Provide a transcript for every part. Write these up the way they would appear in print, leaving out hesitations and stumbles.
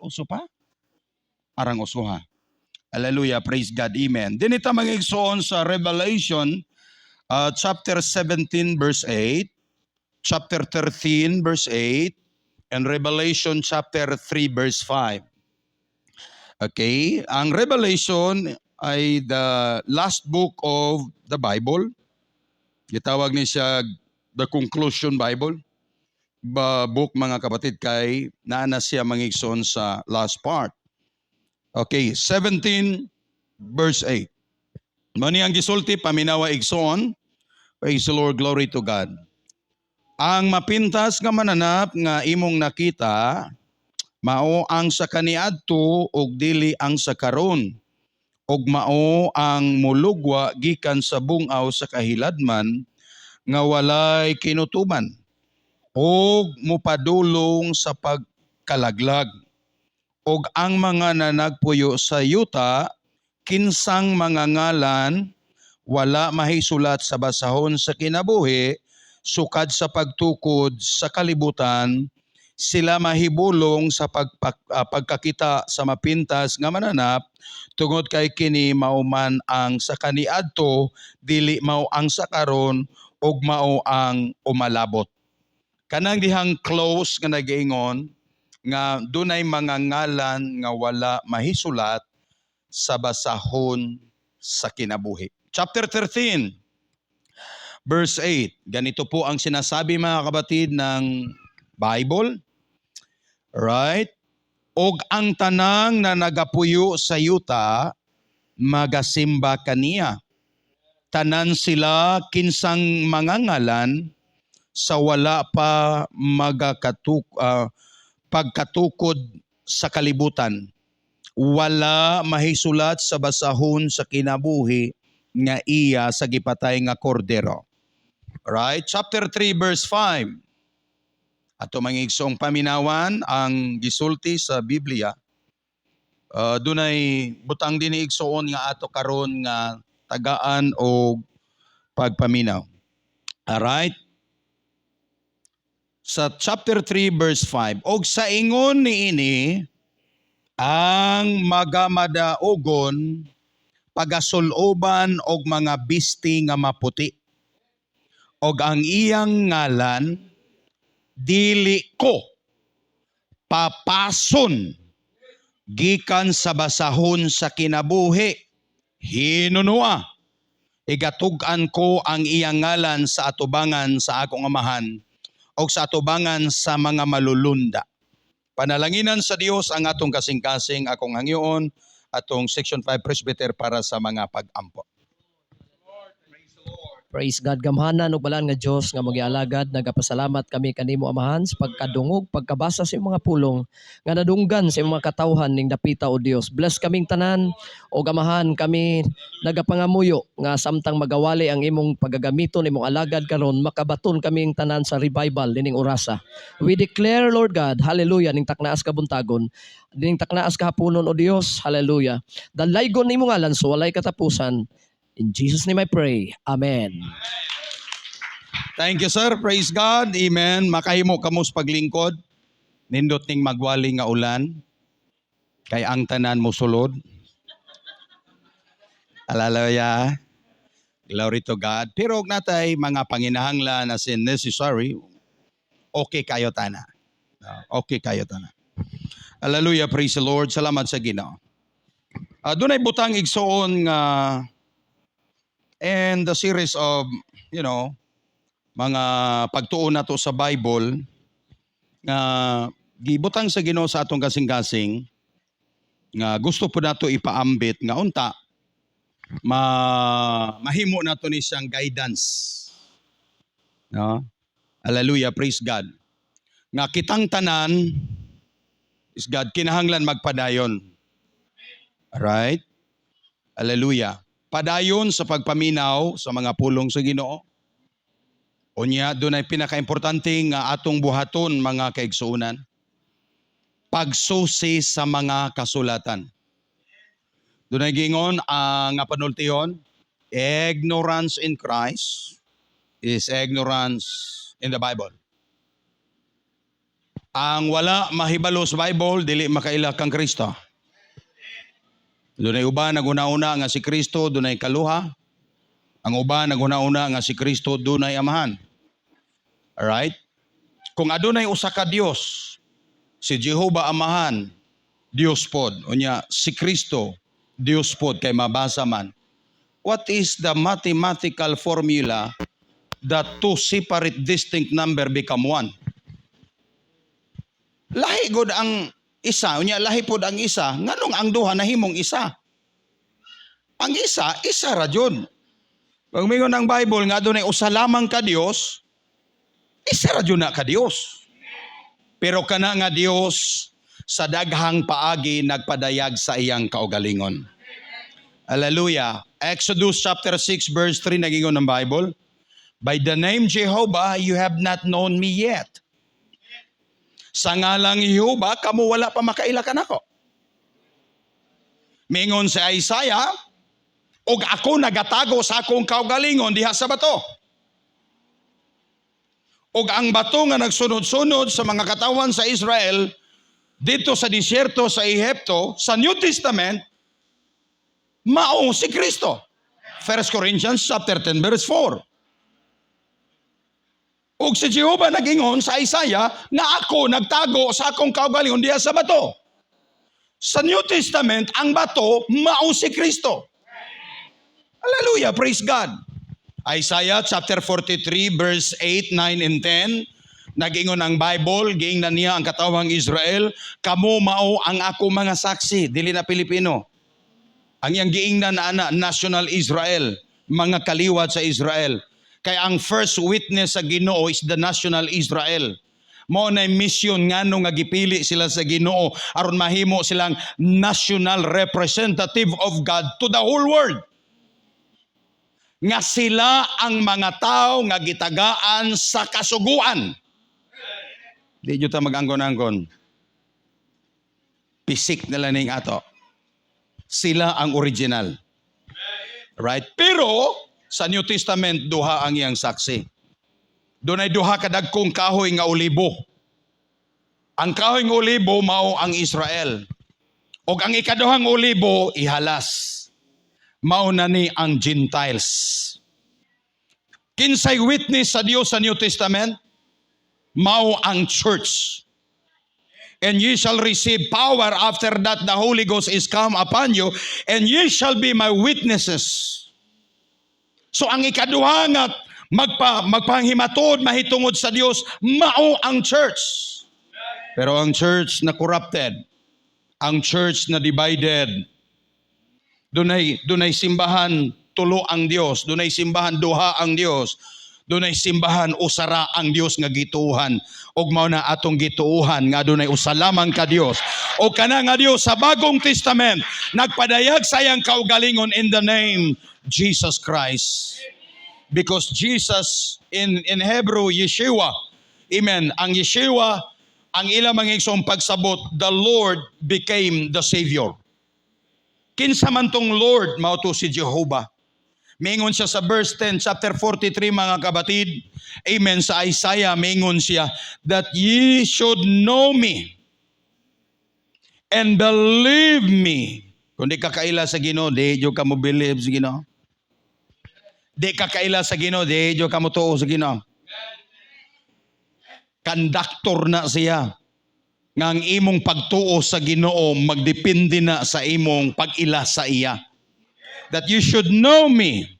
Uso pa? Arang uso ha. Hallelujah, praise God, amen. Dinhi ta, mga igsoon, sa Revelation chapter 17 verse 8, chapter 13 verse 8, and Revelation chapter 3 verse 5. Okay, ang Revelation ay the last book of the Bible. Gitawag ni siya the conclusion Bible. Ba book, mga kapatid, kay naa na siya, mga igsoon, sa last part. Okay, 17 verse 8. Mao ni ang gisulti, paminawa, igsoon. Praise the Lord, glory to God. Ang mapintas nga mananap nga imong nakita mao ang sa kaniadto ug dili ang sa karon ug mao ang mulugwa gikan sa bungaw sa kahiladman nga walay kinutuban ug mupadulong sa pagkalaglag, ug ang mga nanagpuyo sa yuta kinsang mga ngalan wala mahisulat sa basahon sa kinabuhi sukad sa pagtukod sa kalibutan, sila mahibulong sa pagkakita sa mapintas nga mananap, tungod kay kini mao man ang sa kaniadto, dili mao ang sa karon, ug mao ang umalabot. Kanang dihang close nga nagaingon nga dunay mga ngalan nga wala mahisulat sa basahon sa kinabuhi. Chapter 13 verse 8. Ganito po ang sinasabi, mga kapatid, ng Bible. Right? Og ang tanang na nagapuyo sa yuta magasimba kaniya. Tanan sila kinsang mga ngalan sa wala pa pagkatukod sa kalibutan wala mahisulat sa basahon sa kinabuhi nga iya sa gipatay nga kordero. Right? Chapter 3 verse 5. Ato, mga igsoong, paminawan ang gisulti sa Biblia. Dunay butang dinhi, igsoon, nga ato karon nga tagaan og pagpaminaw. Alright? Sa chapter 3 verse 5, og sa ingon niini ang magamadaugon pagasuloban og mga bisti nga maputi og ang iyang ngalan dili ko papason gikan sa basahon sa kinabuhi. Hinunua, igatug-an ko ang iyang ngalan sa atubangan sa akong Amahan o sa atubangan sa mga malulunda. Panalanginan sa Dios ang atong kasing-kasing. Akong hangyoon atong Section 5 Presbyter para sa mga pag-ampo. Praise God. Gamhanan ug balaan nga Dios nga magialagad, nagapasalamat kami kanimo, Amahan, sa pagkadungog, pagkabasa sa imong mga pulong nga nadunggan sa imong mga katawhan ning dapita, o Dios. Bless kaming tanan o Amahan. Kami nagapangamuyo nga samtang magawali ang imong pagagamiton imong alagad karon, makabaton kaming tanan sa revival nining orasa. We declare, Lord God, hallelujah, ning taknaas kabuntagon, ning taknaas kahaponon, o Dios, hallelujah. Dalaygon nimo ngalan sa walay katapusan. In Jesus' name I pray. Amen. Thank you, sir. Praise God. Amen. Makahimo kamo sa paglingkod. Nindot ning magwali nga ulan. Kay ang tanan mo sulod. Hallelujah. Glory to God. Pero og natay mga panginahanglan as in necessary, okay kayo tana. Okay kayo tana. Hallelujah. Praise the Lord. Salamat sa Ginoo. Dunay butang, igsoon, nga and the series of mga pagtuon nato sa Bible nga gibutang sa Ginoo sa atong kasing-kasing nga gusto po nato ipaambit nga unta ma mahimo nato ni siyang guidance, no? Hallelujah, praise God, nga kitang tanan is God kinahanglan magpadayon. Alright, hallelujah, padayon sa pagpaminaw sa mga pulong sa Ginoo. Unya, dunay pinakaimportante nga atong buhaton, mga kaigsuonan. Pagsusi sa mga kasulatan. Dunay gingon ang nga panultihon, ignorance in Christ is ignorance in the Bible. Ang wala mahibalo sa Bible, dili makaila kang Kristo. Dunay uban naghuna-huna nga si Kristo dunay kaluha. Ang uban naghuna-huna nga si Kristo dunay amahan. Alright? Kung adunay usa ka Dios, si Jehovah Amahan, Dios pod. Unya si Kristo, Dios pod kay mabasa man. What is the mathematical formula that two separate distinct number become one? Lahi gud ang isa, unya lahi pod ang isa, nganong ang duha nahimong isa? Ang isa, isa ra jud. Pag mingon ang Bible nga adunay usa lamang ka Dios, isa ra jud na ka Dios. Pero kana nga Dios sa daghang paagi nagpadayag sa iyang kaugalingon. Hallelujah. Exodus chapter 6 verse 3, nagingon ng Bible, "By the name Jehovah you have not known me yet." Sa ngalang Jehovah, kamo wala pa makaila kanako. Mingon si Isaiah, "Og ako nagatago sa akong kaugalingon diha sa bato." Og ang bato nga nagsunod-sunod sa mga katawan sa Israel dito sa disyerto sa Ehipto, sa New Testament, mao si Kristo. 1 Corinthians chapter 10 verse 4. Og si Jehovah nagingon sa Isaiah nga ako nagtago sa akong kaugalingon diha sa bato. Sa New Testament, ang bato mao si Kristo. Hallelujah, praise God. Isaiah chapter 43 verse 8, 9 and 10. Nagingon ang Bible, giingnan niya ang katawhang Israel, "Kamo mao ang ako mga saksi," dili na Pilipino. Ang iyang giingnan na ana, national Israel, mga kaliwat sa Israel. Kay ang first witness sa Ginoo is the national Israel. Mao na mission ngano nga gipili sila sa Ginoo aron mahimo silang national representative of God to the whole world. Nga sila ang mga tao nga gitagaan sa kasuguan. Di jud ta mag-anggon-anggon. Pisik nila ning ato. Sila ang original. Right? Pero sa New Testament, duha ang iyang saksi. Dunay duha ka dagkong kahoy nga olibo. Ang kahoy nga olibo mao ang Israel. Og ang ikaduhang olibo ihalas. Mao na ni ang Gentiles. Kinsay witness sa Dios sa New Testament? Mao ang church. "And ye shall receive power after that the Holy Ghost is come upon you, and ye shall be my witnesses." So ang ikaduha nga magpanghimatod mahitungod sa Dios mao ang church. Pero ang church na corrupted, ang church na divided, dunay simbahan tulo ang Dios, dunay simbahan duha ang Dios, dunay simbahan usara ang Dios nga gituohan. Ug mao na atong gituohan nga dunay usa lamang ka Dios. O kana nga Dios sa Bagong Testament nagpadayag sa iyang kaugalingon in the name Jesus Christ. Because Jesus in Hebrew, Yeshua. Amen. Ang Yeshua, ang ilang mga igsoong pagsabot, the Lord became the Savior. Kinsa man tong Lord, mao to si Jehovah. Mingon siya sa verse 10, chapter 43, mga kabatid. Amen. Sa Isaiah, mingon siya, "That ye should know me and believe me." Kung di ka kaila sa Ginoo, di jud ka mo believe sa Ginoo. Di ka kaila sa Ginoo, di jud ka mo tuo sa Ginoo. Konduktor na siya. Nga ang imong pagtuo sa Ginoo magdepende na sa imong pag-ila sa iya. "That you should know me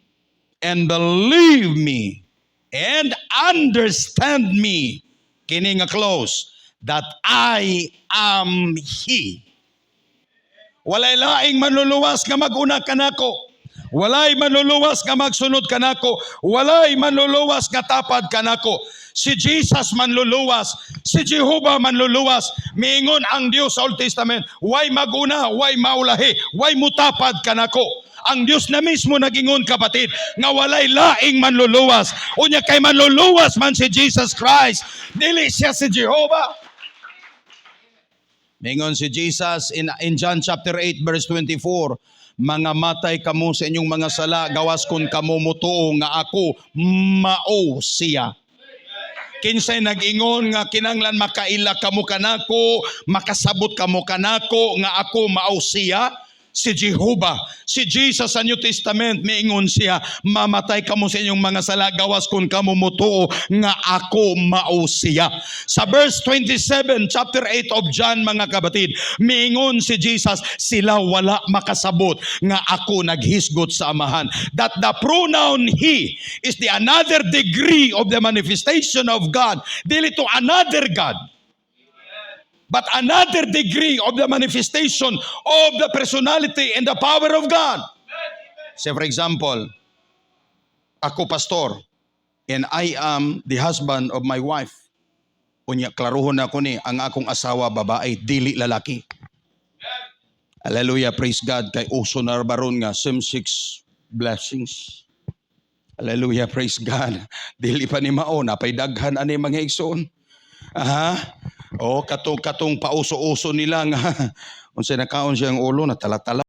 and believe me and understand me." Kini nga close, "That I am He." Walay laing manluluwas nga mag-una kanako. Walay manluluwas nga magsunod kanako. Walay manluluwas nga tapad kanako. Si Jesus manluluwas. Si Jehovah manluluwas. Miingon ang Dios sa Old Testament, way maguna, way maulahi, way mutapad kanako. Ang Dios na mismo nagingon, kapatid, nga walay laing manluluwas. Unya kay manluluwas man si Jesus Christ, dili siya si Jehovah. Mingon si Jesus in John chapter 8 verse 24, "Mga matay kamo sa inyong mga sala, gawas kung kamo mutuo nga ako mao siya." Kinsay nag-ingon nga kinanglan makaila kamo kanako, makasabot kamo kanako nga ako mao siya? Si Jehovah. Si Jesus sa New Testament, miingon siya, "Mamatay kamo sa inyong mga sala gawas kung kamo motuo nga ako mao siya." Sa verse 27, chapter 8 of John, mga kapatid, miingon si Jesus, "Sila wala makasabot nga ako naghisgot sa Amahan." That the pronoun "he" is the another degree of the manifestation of God. Dili to another God, but another degree of the manifestation of the personality and the power of God. Say, for example, ako pastor, and I am the husband of my wife. Unya, klaruhon nako ni, ang akong asawa babae, dili lalaki. Hallelujah, praise God, kay uso na baron nga same-sex blessings. Hallelujah, praise God. Dili pa ni mao, napay daghan ani, mga igsoon. Aha. Oh, katong katong pauso-uso nila nga unsay nakaon siyang ulo na tala-tala.